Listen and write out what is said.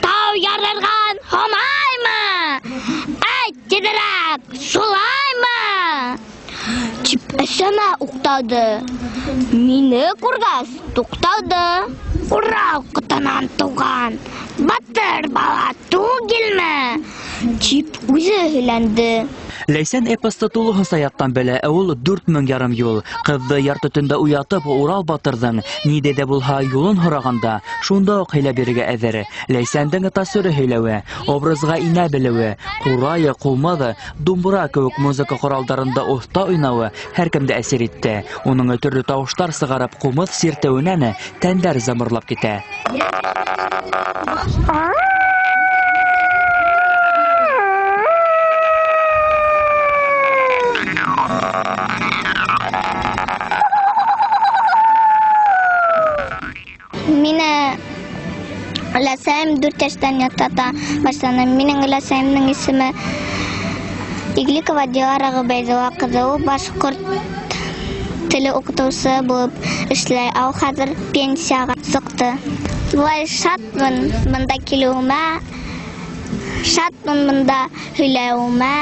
Тау ярырған Һомаймы? Әйт тиҙерәк, шулаймы? Тип әсәмә уҡталды. Мине күргәс, туҡталды. Урал ҡотонан тыуған батыр бала түгелме? Тип үҙе һөйләнде. Ләйсән эпосты тулыһынса яттан белә, ә ул 4,5 мең юл. Ҡыҙҙы ярты төндә уятып, Урал батырҙың ниндәй ҙә булһа юлын һорағанда, шунда уҡ һөйләп бирергә әҙер. Ләйсәндең тасур һөйләүе, образға инә белеүе, ҡурайы, ҡумыҙы, думбыра кеүек музыка ҡоралдарында оҫта уйнауы һәр кемде әсир итте. Уның төрлө тауыштар сығарып ҡумыҙ сиртеүенән тәндәр замырлап китә. Мине өләсәйем 4 йәштән ятлата башланы. Минең өләсәйемдең исеме Игликова Дилара Ғөбәйҙулла ҡыҙы. Ул башҡорт теле уҡытыусы булып эшләй. Ул хәҙер пенсияға сыҡты. Былай шатмын бында килеүемә, шатмын бында һөйләүемә.